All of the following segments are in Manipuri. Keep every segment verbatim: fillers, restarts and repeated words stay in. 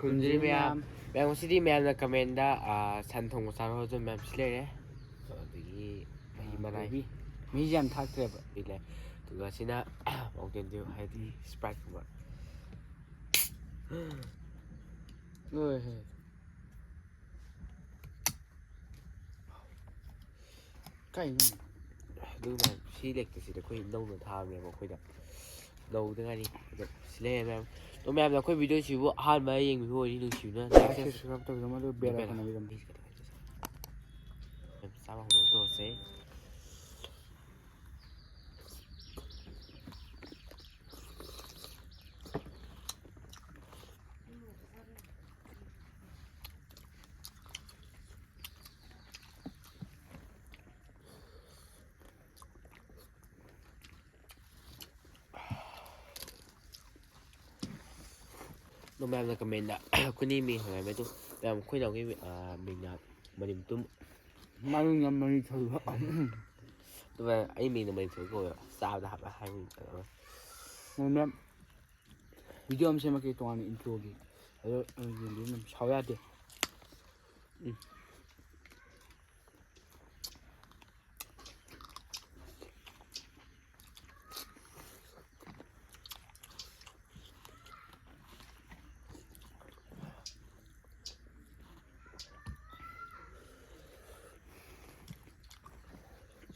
ꯈꯨꯔꯨꯝꯖꯔꯤ ꯃꯌꯥꯝ꯫ ꯃꯌꯥꯝ, ꯉꯁꯤꯗꯤ ꯃꯌꯥꯝꯅ comment-ꯗ, ꯑꯥ, ꯁꯟ ꯊꯣꯡꯕ ꯆꯥꯔꯣ ꯑꯗꯨ ꯃꯌꯥꯝ ꯁꯤ ꯂꯩꯔꯦ꯫ ꯑꯗꯒꯤ ꯃꯍꯤ ꯃꯅꯥꯏ꯫ ꯃꯍꯤ-, ꯃꯍꯤꯁꯦ ꯌꯥꯝ ꯊꯥꯛꯇ꯭ꯔꯦꯕ꯫ ꯁꯤ ꯂꯩ꯫ ꯑꯗꯨꯒ ꯁꯤꯅ Mountain Dew, ꯍꯥꯏꯗꯤ Sprite-ꯀꯨꯝꯕ꯫ ꯂꯣꯏꯔꯦ꯫ ꯀꯥꯏꯅꯣ? ꯑꯗꯨ ꯃꯌꯥꯝ ꯁꯤ ꯂꯦꯛꯇ ꯁꯤꯗ ꯑꯩꯈꯣꯏ ꯅꯧꯅ ꯊꯥꯕꯅꯦꯕ ꯑꯩꯈꯣꯏꯗ꯫ ꯅꯧꯗ ꯉꯥꯏꯔꯤ꯫ ꯑꯗꯣ ꯁꯤ ꯂꯩꯔꯦ ꯃꯌꯥꯝ꯫ ꯑꯗꯣ ꯃꯌꯥꯝꯅ ꯑꯩꯈꯣꯏ video-ꯁꯤꯕꯨ ꯑꯍꯥꯟꯕ ꯌꯦꯡꯕꯤꯕ ꯑꯣꯏꯔꯗꯤ ꯅꯨꯡꯁꯤꯕꯤꯅ like, like, share, subscribe ꯇꯧꯕꯤꯔꯝꯃꯣ, ꯑꯗꯨꯒ bell icon ꯅꯝꯕꯤꯔꯝꯃꯣ꯫ ꯆꯥꯕ ꯍꯧꯅꯕ ꯇꯧꯔꯁꯦ꯫ ꯑꯗꯣ ꯃꯌꯥꯝꯅ comment-ꯗ ꯑꯩꯈꯣꯏꯅꯤ ꯃꯤꯡ ꯍꯪꯉꯛꯑꯝꯃꯦ꯫ ꯑꯗꯣ ꯃꯌꯥꯝ, ꯑꯩꯈꯣꯏ ꯏꯅꯥꯎꯒꯤ ꯃꯤ-, ꯑꯥ, ꯃꯤꯡꯅ ꯃꯔꯤꯝꯇꯨꯝ꯫ ꯃꯃꯤꯡꯅ ꯃꯔꯤꯊꯣꯏꯕ꯫ ꯑꯗꯨꯃꯥꯏꯅ ꯑꯩ ꯃꯤꯡꯅ ꯃꯔꯤꯊꯣꯏ ꯀꯧꯋꯦꯕ꯫ ꯆꯥꯕꯗ ꯍꯥꯞꯄ ꯍꯥꯏꯕ ꯃꯤꯡ꯫ ꯑꯗꯣ ꯃꯌꯥꯝ, video ꯑꯃ ꯁꯦꯝꯃꯛꯀꯦ ꯇꯣꯉꯥꯟꯅ intro-ꯒꯤ꯫ ꯑꯗꯣ, ꯑ, ꯌꯦꯡꯕꯤꯌꯨ ꯃꯌꯥꯝ, ꯁꯥꯎ ꯌꯥꯗꯦ꯫ ꯎꯝ꯫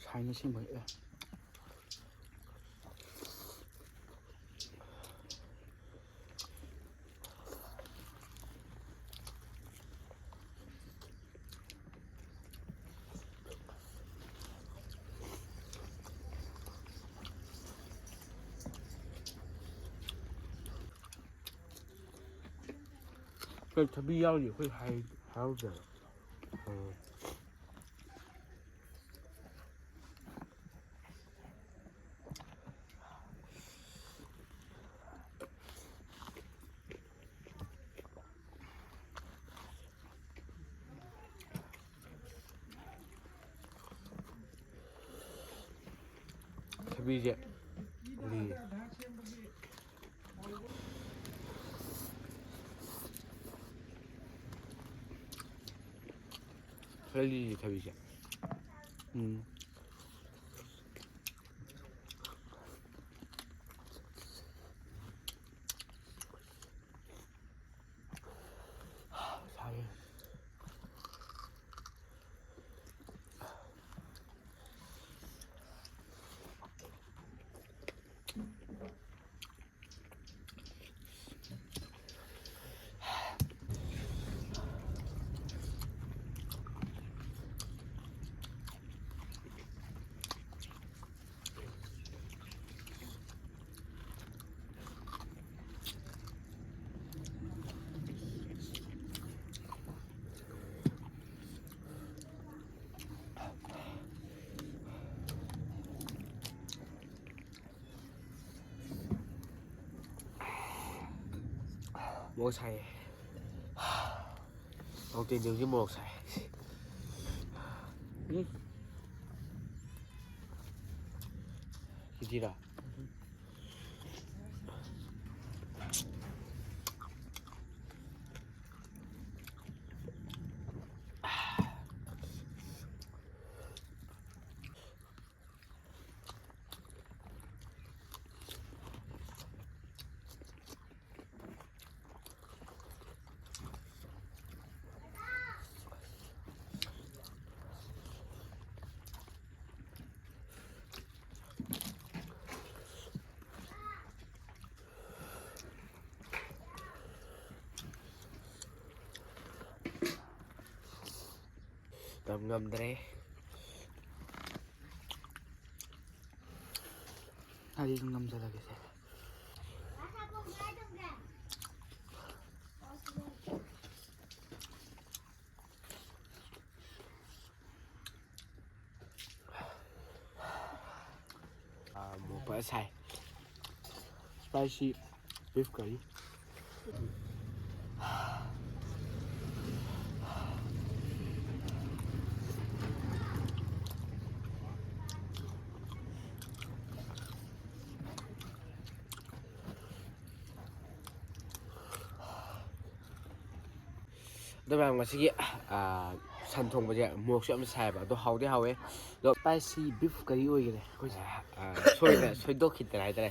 ꯁꯥꯏꯅ ꯁꯦꯝꯕ ꯍꯦꯛꯑꯦ꯫ ꯑꯩꯈꯣꯏ ꯊꯕꯤ ꯌꯥꯎꯗꯤ ꯑꯩꯈꯣꯏ ꯍꯥꯏ-, ꯍꯥꯏꯍꯧꯗ꯭ꯔꯦꯕ꯫ ꯎꯝ꯫ ꯊꯕꯤꯁꯦ ꯂꯤꯔꯦ꯫ ꯈꯔ ꯂꯤꯔꯤ ꯊꯕꯤꯁꯦ꯫ ꯎꯝ꯫ ꯁꯥꯏꯌꯦ꯫ ꯃꯣꯔꯣꯛ ꯁꯥꯏꯌꯦ꯫ ꯃꯣꯔꯣꯛ ꯇꯦꯡꯗꯦꯡꯁꯤ ꯃꯣꯔꯣꯛ ꯁꯥꯏ꯫ ꯎꯝ꯫ ꯁꯤꯗꯤꯔꯥ? ꯉꯝ ꯉꯝꯗ꯭ꯔꯦ꯫ ꯑꯩ ꯉꯝꯖꯔꯒꯦꯁꯦ꯫ ꯑꯥ, ꯃꯣꯔꯣꯛ ꯐꯖ ꯁꯥꯏ꯫ Spicy beef curry꯫ ꯑꯗꯣ ꯃꯌꯥꯝ, ꯉꯁꯤꯒꯤ, ꯑꯥ, ꯁꯟ ꯊꯣꯡꯕꯁꯦ ꯃꯣꯔꯣꯛꯁꯨ ꯌꯥꯝ ꯁꯥꯏꯕ, ꯑꯗꯣ ꯍꯥꯎꯗꯤ ꯍꯥꯎꯋꯦ꯫ ꯑꯗꯣ spicy beef curry ꯑꯣꯏꯈꯔꯦ ꯑꯩꯈꯣꯏꯁꯦ꯫ ꯑ, ꯁꯣꯏꯗꯅ ꯁꯣꯏꯗꯣꯛꯈꯤꯗꯅ ꯍꯥꯏꯇꯥꯔꯦ꯫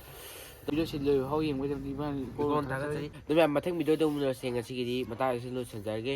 Video ꯁꯤ ꯂꯣꯏꯕ ꯐꯥꯎ ꯌꯦꯡꯕꯒꯤꯗꯃꯛꯇ ꯏꯕꯥꯅꯤ ꯏꯀꯣꯟ ꯏꯀꯣꯟ ꯊꯥꯒꯠꯆꯔꯤ꯫ ꯊꯥꯒꯠꯆꯔꯤ꯫ ꯑꯗꯨ ꯃꯌꯥꯝ, ꯃꯊꯪ video ꯗ ꯑꯃꯨꯛ ꯎꯅꯔꯁꯦ꯫ ꯉꯁꯤꯒꯤꯗꯤ ꯃꯇꯥꯡ ꯑꯁꯤꯗ ꯂꯣꯏꯁꯤꯟꯖꯔꯒꯦ꯫